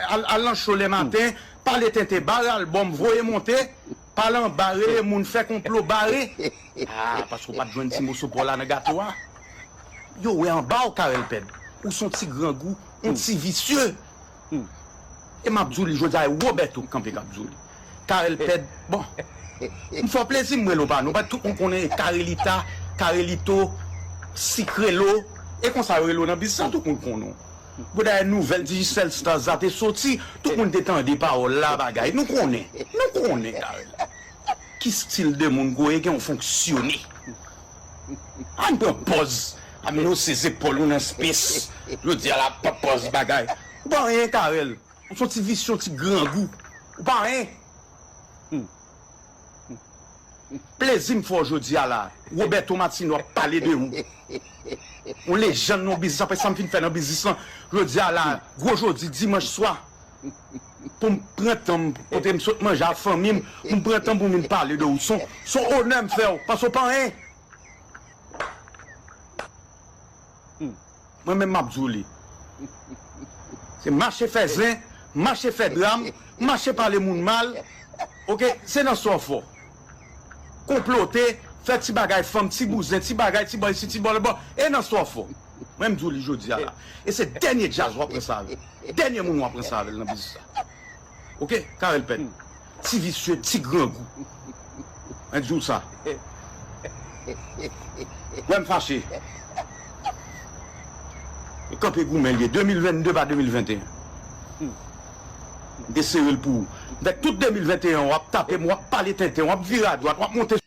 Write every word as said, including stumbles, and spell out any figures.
Al, al nan cho lè maten, pale tenten, bare albòm, voye monte, pale anba, rele moun, fè konplo, bare. Ah, paske w pa t jwenn ti moso pa w la nan gato a. Yo wè anba w, Carel Pèd. Ou se yon ti grangou, yon ti visye. E m ap di w li jodi a, e Roberto k kanpe k ap di w li. Carel Pèd, bon. M fè w plezi, m rele w pa non. Paske tout moun konnen Carelita, Carelito, Sikrelo. E konsa yo rele w nan biznis lan, tout moun konnen w. Bon, dayè, nouvèl Digicel Stars la te soti, tout moun te tande pawòl la, bagay. Nou konnen, nou konnen, Carel. Ki stil de moun ke w ye, gen yon fonksyone. Ann pran pòz. Ann wouze zepòl ou nan spes. Jodi a la, pa pòz bagay. Ou pa anyen, Carel. Ou se yon ti visye, yon ti grangou. Ou pa anyen. Plezi m fè w jodi a la. Roberto Martino ap pale de ou. Yon lejann nan biznis, apre sa m fin fè nan biznis lan. Jodi a la, gwo jodi, dimanch swa. Pou m pran tan m, kote m sot manje ak fanmi m, pou m pran tan pou m vin pale de ou. Se yon, se yon onè m fè w, paske w pa anyen. Mwen menm m ap di w li. Se mache fè zen, mache fè dram, mache pale moun mal. Oke, se nan sa w fò. Konplote, fè ti bagay fanm, ti bouzen, ti bagay, ti bò isi, ti bò lòtbò. E nan sa w fò. Mwen m di w li jodi a la. E se dènye djaz w ap ranse avè l. Dènye moun w ap ranse avè l nan biznis la. Oke, Carel Pèd. Ti visye, ti grangou. Mwen di w sa. Wè m fache. E kanpe goumen l ye, de mil vennde pa de mil venteyen. M te sere l pou ou. Avèk tout de mil venteyen, w ap tape m, w ap pale tenten, w ap vire adwat, w ap monte